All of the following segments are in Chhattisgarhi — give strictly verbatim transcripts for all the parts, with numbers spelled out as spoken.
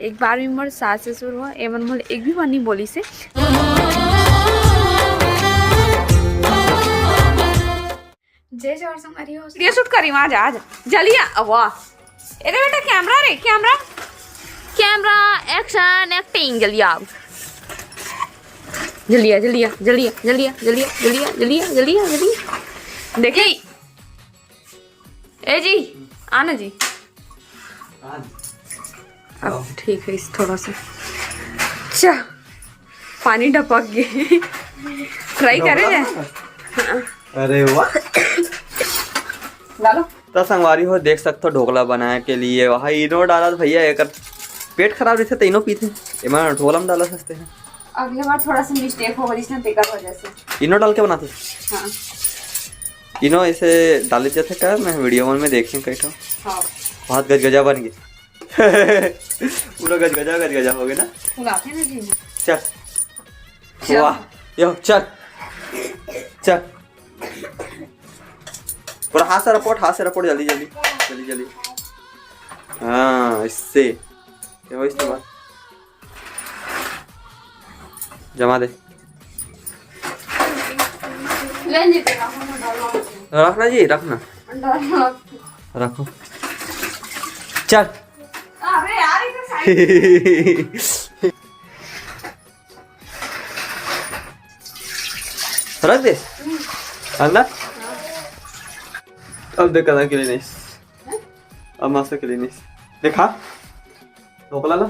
एक बार भी मोर सास ससुर हो, एमन मोला एक भी बार नहीं बोलिस हे। जय जोहार संगवारी हो। ये शूट करी, वहाँ जा, आ जा। जल्दी आ, वाह। अरे बेटा, कैमरा रे, कैमरा। कैमरा, एक्शन, एक्टिंग, जल्दी आओ। जल्दी आ, जल्दी आ, जल्दी आ, जल्दी आ, जल्दी आ, जल्दी आ, जल्दी आ, जल्दी आ, जल्दी आ। देखी। ए जी, आना जी। अब ठीक है, इस थोड़ा सा। अच्छा, पानी टपक गए। ट्राई करे जाए। अरे वाह। डालो। त संगवारी हो, देख सकथो ढोकला बनाए के लिए वहाँ इनो डालत भैया, एकर पेट खराब रहिथे त इनो पीथे, एमा ढोकला में डालत हंसते हैं। अगले बार थोड़ा सा मिस्टेक हो गई ना, तेकर वजह से। इनो डाल के बनाते? हाँ। इनो ऐसे डाले जाते का, मैं वीडियो में देखे कई ठो। हाँ। बहुत गजगजा बन गई। पूरा गजगजा, गजगजा हो गया ना। फुलाते ना जी। चल। चल। वाह। यो, चल। चल। पूरा हाथ से रपोट, हाथ से रपोट, जल्दी, जल्दी। जल्दी, जल्दी। हाँ, इससे। ये हो, इसके बाद। जमा दे। लेन जी, तेरा हम डालो। रखना जी, रखना। डालो। रखो। चल। अरे यार, इधर साइड। रख दे। अंदर। अब देख, कदा के लिए नहीं। अब मस्त के लिए नहीं। देखा? ढोकला ला।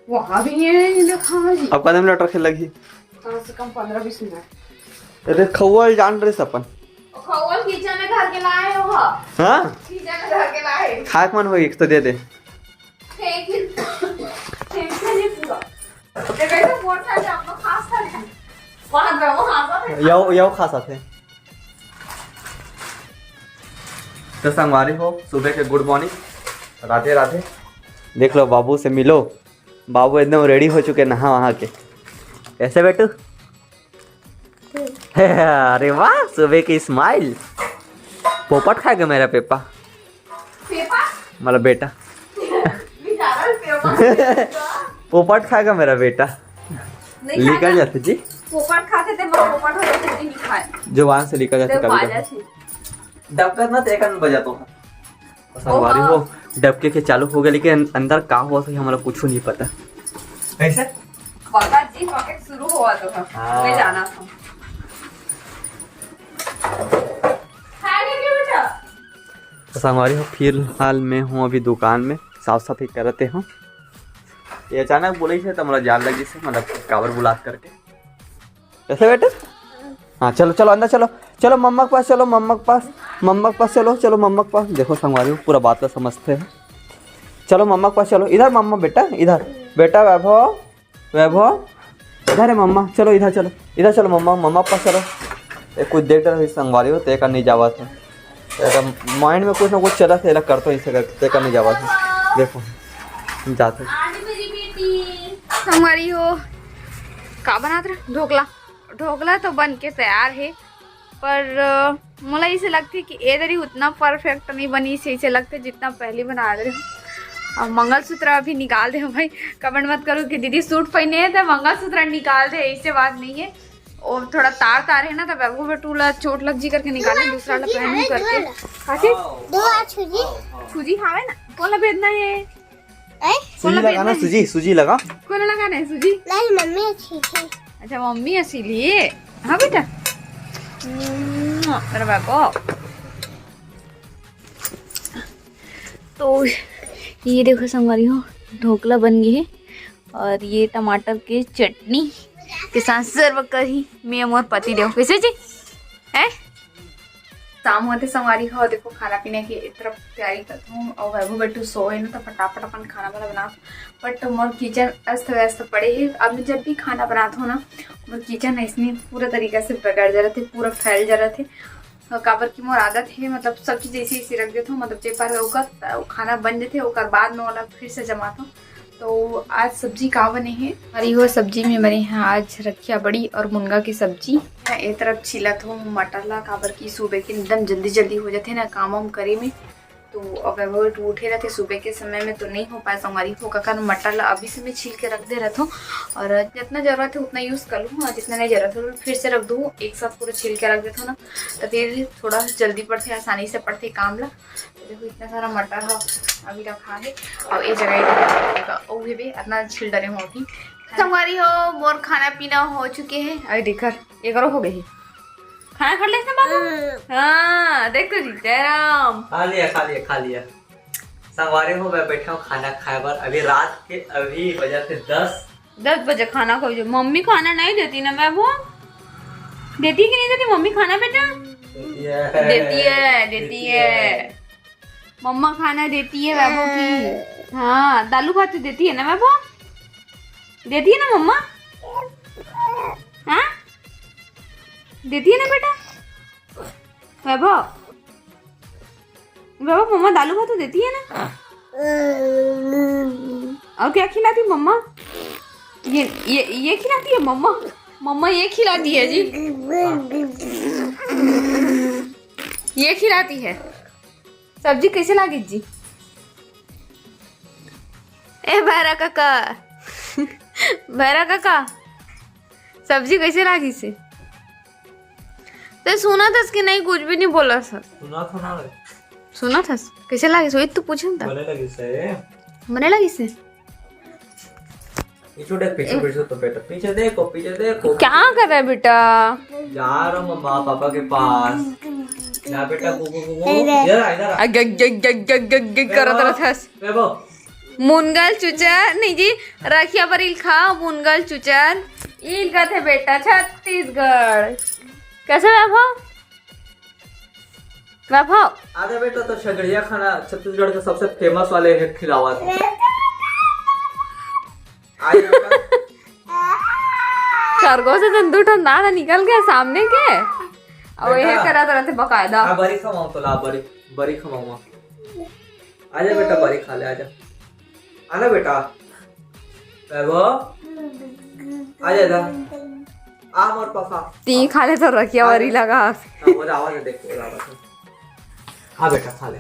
वहाँ भी है, ये देखा जी। अब कदम लटर खेल लगी। कम से कम पन्द्रह बीस मिनट। अरे, खौवल जान रहे अपन। खौवल किचन में धर के लाए हो। हाँ? किचन में धर के लाए। खाए के मन होई, एक तो दे दे। फेंक दे, फेंक दे ये पूरा। ये कैसे बोलता है, आप लोग खास कर वहाँ पे वो खास है। यो, यो खास आथे। तो संगवारी हो, सुबह के गुड मॉर्निंग, राधे राधे। देख लो, बाबू से मिलो, बाबू एकदम रेडी हो चुके नहा वहा के। कैसे बेटू? अरे वाह, सुबह की स्माइल। पोपट खाएगा मेरा पेपा। पेपा? मतलब बेटा। बेचारा पेपा। पोपट खाएगा मेरा बेटा। नहीं खाएगा। निकल जाते जी। पोपट खाते थे, मैं पोपट हो जाते, नहीं खाए। जो वहां से निकल जाते देखो, कभी आ कभी। जाते। डब करना तो एक बजा तो। संगवारी हो, डबके के चालू हो गया, लेकिन अंदर का हुआ सही हमारा कुछ नहीं पता। कैसे? पता जी, पॉकेट शुरू हुआ तो था। हाँ। मैं जाना था। खा ले क्या बेटा? तो संगवारी हो, फिलहाल मैं हूँ अभी दुकान में, साफ सफाई करते हूँ। ये अचानक बोले से तो हमारा जान लगी से, मतलब काबर बुलात करके। कैसे बेटे? हाँ, चलो, चलो, अंदर चलो, चलो मम्मा के पास, चलो मम्मा के पास, मम्मा के पास चलो, चलो मम्मा के पास। देखो संगवारी हो, पूरा बात ला समझते हैं। चलो मम्मा के पास चलो, इधर मम्मा, बेटा, इधर, बेटा वैभव, वैभव, इधर है मम्मा, चलो इधर चलो, इधर चलो मम्मा, मम्मा के पास चलो। ये कुछ देख डर संगवारी हो, तेकर नहीं जावा था। एकर माइंड में कुछ ना कुछ चलत हे, एला करतो इसे करके, तेकर नहीं जावत हे। देखो, जाथे। आज मेरी बेटी। संगवारी हो, का बनात रहे? ढोकला। ढोकला तो बन के तैयार हे, पर, अ, मोला इसे लगथे कि ए दरी उतना परफेक्ट नहीं बनी, इसे, इसे लगथे जितना पहली बना दे रहे हो। अब मंगलसूत्र अभी निकाल दे भाई, कमेंट मत करो कि दीदी सूट पहने हे तो मंगलसूत्र निकाल दे, ऐसे बात नहीं है। वो थोड़ा तार तार है ना, तब वो बेटू ला चोट लग जी करके निकाले, दूसरा ला पहनू करके। काके? दो आ छुजी। छुजी खावे ना, कोन ला भेजना है? ए? कोन ला भेजना है? सूजी, सूजी लगा। कोन ला लगाना है सूजी? नहीं, मम्मी अच्छी थी। अच्छा, मम्मी अच्छी लिए। हाँ बेटा। मेरा बाबा। तो ये देखो संगवारी हो, ढोकला बन गई है। और ये टमाटर के चटनी के साथ सर्व करी मैं मोर पति देव। कैसे जी? हैं? शाम होते संगवारी हो, देखो खाना पीने की तरफ तैयारी करता हूँ। और वैभव बेटू सोए ना, तो फटाफट अपन खाना वाना बना। बट मोर किचन अस्त व्यस्त पड़े है। अब मैं जब भी खाना बनाता हूँ ना, मोर किचन ऐसे पूरा तरीका से बिगड़ जा रहा थे, पूरा फैल जा रहा थे। काबर की मोर आदत है, मतलब सब चीज़ ऐसे ऐसे रख देता हूँ, मतलब जे पर ओकर खाना बन जाते, ओकर बाद में ओला फिर से जमाता हूँ। तो आज सब्जी का बने है? अरे वो सब्जी में बने हैं आज रखिया बड़ी और मुनगा की सब्जी। मैं ए तरफ छीलत हूँ मटर ला, काबर की सुबह के एकदम जल्दी जल्दी हो जाते ना काम वाम करे में। तो अब वैभव तो उठे रहते सुबह के समय में, तो नहीं हो पाए संगवारी हो, का कारण मटर ला अभी से मैं छील के रख दे रहता हूँ। और जितना जरूरत है उतना यूज कर लूँ, और जितना नहीं जरूरत है फिर से रख दूँ, एक साथ पूरा छील के रख देता हूँ ना, तो फिर थोड़ा जल्दी पड़ते, आसानी से पड़ते काम ला। तो देखो, इतना सारा मटर है अभी रखा है, और ये जगह, और ये भी इतना छील डरे हूँ अभी। संगवारी हो, मोर खाना पीना हो चुके हैं। अरे देखा, ये करो, हो गई। खाना खा ले ना बाबू। हाँ, देखो जी, जयराम। खा लिया, खा लिया, खा लिया। संगवारी हो, मैं बैठा हूँ खाना खाए बर। अभी रात के, अभी बजा थे दस। दस बजे खाना खाओ जो। मम्मी खाना नहीं देती ना बाबू? देती कि नहीं देती मम्मी खाना बेटा? देती है। देती है, देती देती है। है। मम्मा खाना देती है बाबू की। हाँ, दालू भात तो देती है ना बाबू? देती है ना मम्मा? हाँ, देती है ना बेटा? वैभव, वैभव, मम्मा दालू भात तो देती है ना? और क्या खिलाती मम्मा? ये ये ये खिलाती है मम्मा। मम्मा ये खिलाती है जी। ये खिलाती है। सब्जी कैसे लागी जी? ए भैरा काका, भैरा काका, सब्जी कैसे लागी से? ते सुना थस कि नहीं? कुछ भी नहीं बोला सर। सुना था ना रे। सुना थस? कैसे लागी से? वही तो पूछे था। बने लगी से। बने लगी से? पीछे देख, पीछे, ए- पीछे तो बेटा, पीछे देखो, पीछे देखो। क्या कर रहा है बेटा? जा रहा हूँ मम्मा पापा के पास। जा बेटा, गो, गो, गो, गो। इधर आ, इधर आ। अग, अग, अग, अग, अग, अग, अग, करत रहा थस। वैभव। मुनगल चुचर, नहीं जी, रखिया बर इल खा, मुनगल चुचर। इल कथे बेटा, छत्तीसगढ़। कैसे वैभव? वैभव? आजा बेटा, तो छगड़िया खाना छत्तीसगढ़ के सबसे फेमस वाले है, खिलावा था। आ जा बेटा। खरगोश से तो दू ठन दांत निकल गए सामने के। और ये बेटा। करत रहते बकायदा। आ, बरी खवाऊं तो ला, बरी, बरी खवाऊंगा। आजा बेटा, बरी खा ले, आजा। आना बेटा। वैभव, आजा इधर। आ मोर पापा। ती खा ले तो रखिया आ वरी जा। लगा। हाँ, वो आवाज है, देख, वो आवाज है। आ बेटा, खा ले।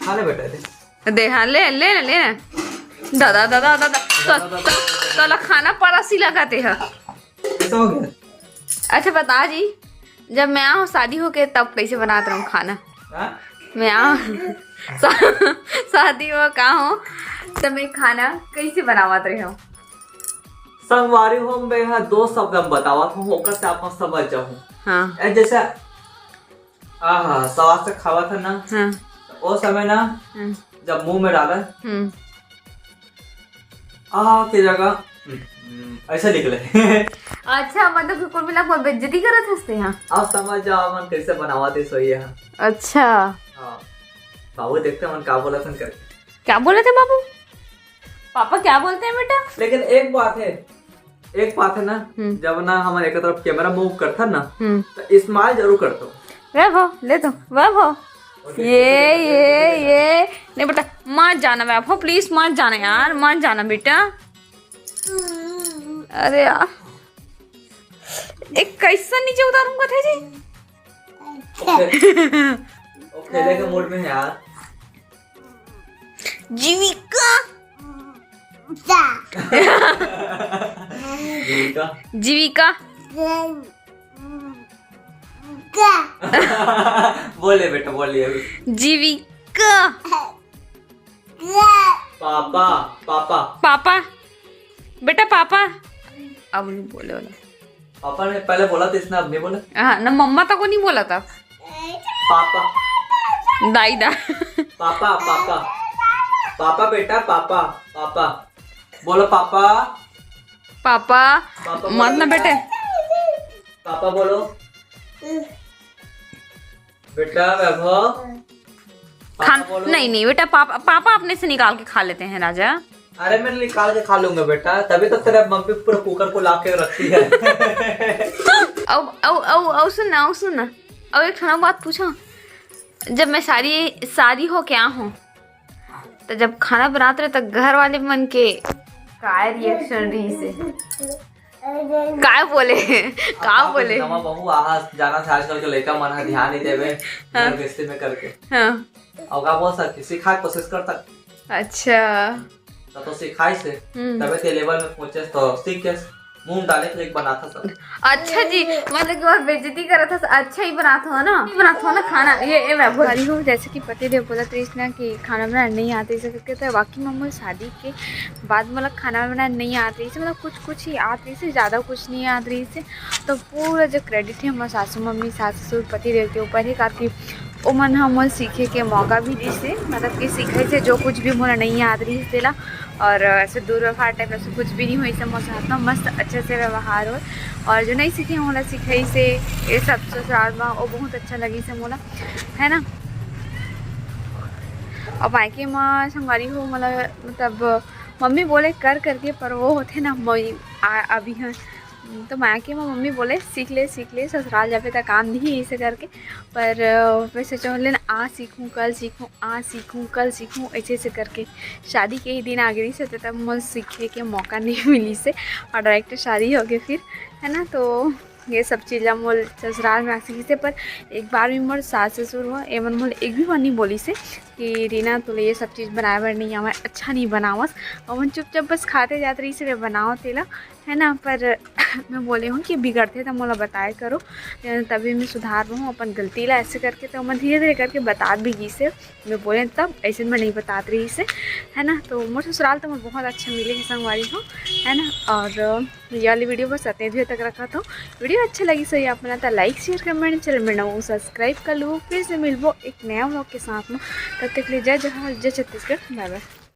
खा ले बेटा, दे। दे, हाँ, ले, ले ना, ले ना। दादा, दादा, दादा, तो, तो, तो ला खाना परसी लगाते हैं। कैसा हो गया? अच्छा बता जी, जब मैं आहूँ शादी होके तब कैसे बनात रहूँ खाना? हाँ? मैं आहूँ शा-, शादी हो का हो, तो मैं खाना कैसे बनावत रहूँ? संगवारी हो, मैं यहाँ दो शब्द हम बतावत हूँ, ओकर से आप समझ जाहू। हाँ। ए, जैसे, आहा, स्वाद से खावत है ना, हाँ। ओ समय ना, हाँ। जब मुंह में डाला, हम्म। आ के जगह, हम्म, ऐसे निकले। अच्छा, मतलब कि कुल मिला के मोर बेइज्जती करत हस ते, हाँ? अब समझ जाओ, मन कैसे बनावा दे सोई है। अच्छा। हाँ। बाबू देखते मन का बोला थन करके। क्या बोले थे बाबू? पापा क्या बोलते हैं बेटा? लेकिन एक बात है, एक बात है ना, हम्म। जब ना हमन एक तरफ कैमरा मूव करथन ना, हम्म। तो स्माइल जरूर करथो। वैभव, ले तो, वैभव। ये, ये, ये। नहीं बेटा, मत जाना वैभव, प्लीज मत जाना यार, मत जाना बेटा। अरे यार, एक कैसा नीचे उतारूंगा था जी? ओके। ओके, लेके मूड में है यार। जीविका। जीविका। जीविका। बोले बेटा, बोलिए। जीविका। Papa, papa. पापा। बेटा, पापा। अब नहीं बोले वाला। पापा ने पहले बोला था इसने, अब नहीं बोला। हाँ, ना मम्मा तक को नहीं बोला था। पापा। दाई दा। Papa, papa. पापा बेटा, पापा, पापा। बोलो पापा। पापा। पापा मत ना बोलो। बेटे। पापा बोलो। बेटा वैभव, पापा खान-, बोलो। नहीं, नहीं बेटा, पापा, पापा अपने से निकाल के खा लेते हैं राजा। अरे मैं निकाल के खा लूंगा बेटा, तभी तो तेरे मम्मी पूरा कुकर को ला के रखती है। औ, औ, औ, औ, सुन ना, औ, सुन ना। अब एक ठो बात पूछो, जब मैं सारी, सारी हो क्या हूँ, तो जब खाना बनात रहे तो घर वाले मन के काय रिएक्शन रही से? काय बोले? का अब बोले? नवा बहू आहा, जाना से आजकल के लइका मन ह ध्यान नहीं देवे, हाँ। घर गृहस्थी में करके। हाँ। अउ का बोल सकती, सिखाए कोशिश कर सकती। अच्छा। त तो सिखाइस हे, हम्म। तबे ते लेवल में पहुंचे, तो सीख के मुंह डाले के लेके बनाथस। अच्छा जी, मतलब कि मोर बेइज्जती करत हस। अच्छा ही बनात हो ना, बनात हो ना खाना। ये, ये मैं बोल रही हूँ, जैसे कि पति देव बोलत रहिस ना कि खाना बनाना नहीं आत रहिस करके, तो वाकई में मोर शादी के बाद मोला खाना बनाना नहीं आत रहिस, मतलब कुछ कुछ ही आत रहिस, ज्यादा कुछ नहीं आत रहिस। तो पूरा जो credit है मोर सासू मम्मी, सास ससुर, पति देव के ऊपर है, काकि ओमन ह मोर सीखे के मौका भी दिस हे, मतलब कि सिखाइस हे जो कुछ भी मोला नहीं आत रहिस तेला। और ऐसे दुर्व्यवहार type ऐसे कुछ भी नहीं होइस हे मोर साथ में, मस्त अच्छे से व्यवहार होय। और जो नहीं सीखे, मोला सिखाइस हे ये सब ससुराल में, वो बहुत अच्छा लगिस हे मोला, है ना। और मायके में संगवारी हो, मोला मतलब मम्मी बोले कर करके, पर वो होथे ना, मम्मी आ, अभी ह तो मायके में मम्मी बोले, "सीख ले, सीख ले, ससुराल जाबे त काम नहीं," ऐसे करके। पर अ, मैं सोचहूँ, "ले ना, आज सीखूँ, कल सीखूँ, आज सीखूँ, कल सीखूँ," ऐसे ऐसे करके शादी के ही दिन आ गे रहिस हे, तब मोला सीखे के मौका नहीं मिलिस हे और direct शादी हो गए फिर, है ना। तो ये सब चीज़ ला मोर ससुराल में आके सीखिस हे, पर एक बार भी मोर सास ससुर हो, एमन मोला एक भी बार नहीं बोलिस हे कि "रीना, तोला ये सब चीज़ बनाए बर नहीं आवय, अच्छा नहीं बनावस।" ओमन चुपचाप बस खाते जात रहिस हे, "ले बनाओ तेला," है ना। पर मैं बोले हूँ कि बिगड़थे त मोला बताए करो, तभी मैं सुधार रहूँ अपन गलती ला, ऐसे करके। तो ओमन धीरे धीरे करके बतात भी गिस हे। मैं बोले तब ऐसे मैं नहीं बतात रहिस हे, है ना। तो मोर ससुराल तो मोर बहुत अच्छा मिले हे संगवारी हो, है ना। और ये वाली video बस अतने दूर तक रखत हूँ। Video अच्छा लगिस होही आप मन ला त like, share, comment, channel में नवा हो subscribe कर लो। फिर से मिलबो एक नया vlog के साथ में, तब तक ले जय जोहार, जय छत्तीसगढ़, bye bye।